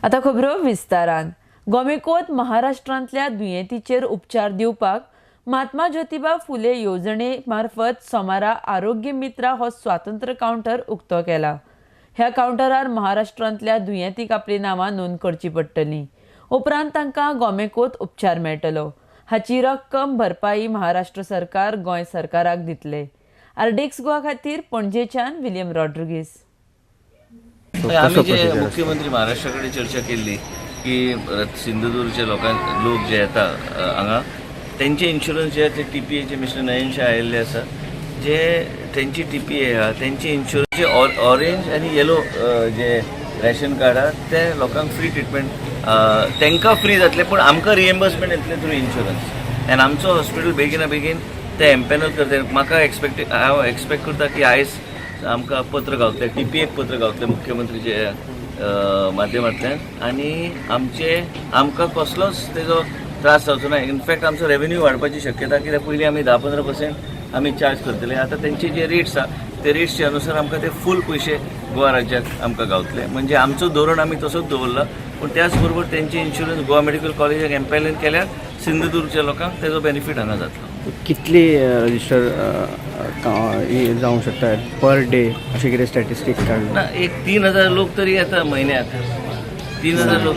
आतां खबरो विस्तारान. गोमेकोत महाराष्ट्रांतल्या दुयेंतीचेर उपचार दिवपाक महात्मा ज्योतिबा फुले येवजणे मार्फत सोमारा आरोग्य मित्रा हो स्वातंत्र्य कावंटर उक्तो केला. ह्या कावंटरार महाराष्ट्रांतल्या दुयेंतीक आपली नांवां नोंद करची पडटली. उपरांत तांकां गोमेकोत उपचार मेळटलो. हाची रक्कम भरपाई महाराष्ट्र सरकार गोंय सरकाराक दितले. आरडीएक्स गोवा खातीर पणजेच्यान विलियम रॉड्रिगीस. आमी जे मुख्यमंत्री महाराष्ट्रा कडेन चर्चा केल्ली की सिंधुदुर्गचे लोकांक लोक जे येता हांगा तेंचे इन्शुरन्स जे ते टीपीएचे मिस्टर नयन शाह आयिल्ले आसा, जे तेंची टीपीए आहा तेंचे इन्शुरन्स ऑरेंज आनी येलो जे रेशन कार्ड आहा ते लोकांक फ्री ट्रिटमेंट तांकां फ्री जातलें, पूण आमकां रिएम्बर्समेंट येतलें थ्रू इन्शुरन्स. आनी आमचो हॉस्पिटल बेगिना बेगीन ते एम्पॅनल करतले. म्हाका एक्सपेक्ट हांव एक्सपेक्ट करता की आयज आमकां पत्र गावतलें, टीपीएक पत्र गावतलें मुख्यमंत्रीचे माध्यमांतल्यान आनी आमचे आमकां कसलोच तेजो त्रास जावचो ना. इनफॅक्ट आमचो रेवेन्यू वाडपाची शक्यता, कित्याक पयलीं आमी 10-15% आमी चार्ज करतले. आतां तेंचे जे रेट्स आहा ते रेट्सचे अनुसार आमकां ते फूल पयशे गोवा राज्याक आमकां गावतले. म्हणजे आमचो धोरण आमी तसोच दवरला, पूण त्याच बरोबर तेंचे इन्शुरन्स गोवा मेडिकल कॉलेजाक एम्पॅनल केल्यार सिंधुदुर्गच्या लोकांक तेजो बेनिफीट हांगा जातलो. कितली रजिस्टर जावंक शकता पर डे अशें कितें स्टॅटिस्टिक्स काडलें? ना, एक 3000 लोक तरी येता म्हयन्याक, 3000 लोक.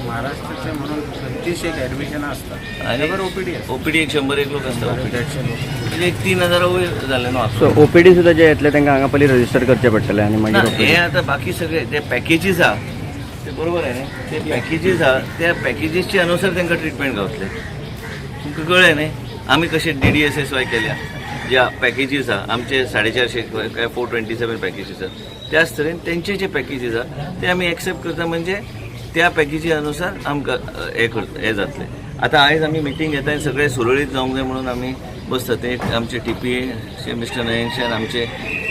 महाराष्ट्राचे म्हणून 25 एक ॲडमिशन असतात आणि ओपीडी असतात. ओपीडी एक 101 लोक असतात ओपीडी. 150 लोक. म्हणजे एक 3000 वयर जाले न्हू. सो ओपीडी सुद्दां जे येतले तांकां हांगा पयलीं रजिस्टर करचें पडटलें आनी ना, मागीर हे ओपीडी. आता बाकी सगळे ते पॅकेजीस आहा ते बरोबर आहे न्ही, ते पॅकेजीस आहा त्या पॅकेजीसचे अनुसार तांकां ट्रिटमेंट गावतले. तुमकां कळ्ळें न्ही आमी कशे DDSSY केल्या, ज्या पॅकेजीस आहा आमचे 450 काय 427 पॅकेजीस आहा, त्याच तरेन तेंचे जे पॅकेजीस आहा ते आमी एक्सेप्ट करता. म्हणजे त्या पॅकेजी अनुसार आमकां हे करता हे जातलें. आतां आयज आमी मिटींग घेता आनी सगळें सुरळीत जावंक जाय म्हणून आमी बसता. ते आमचे टीपीए मिस्टर नयन शाह, आमचे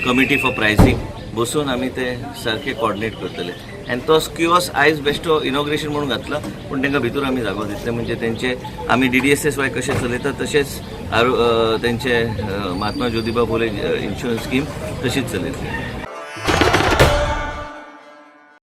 कमिटी फॉर प्रायसींग बसून आमी ते सारके कॉर्डिनेट करतले. आनी तो किओस आयज बेश्टो इनॉग्रेशन म्हणून घातला, पूण तांकां भितर आमी जागो दितले. म्हणजे तेंचे आमी DDSSY कशें चलयता तशेंच तेंचे महात्मा ज्योतिबा फुले इन्शुरन्स स्कीम तशीच चलयतले.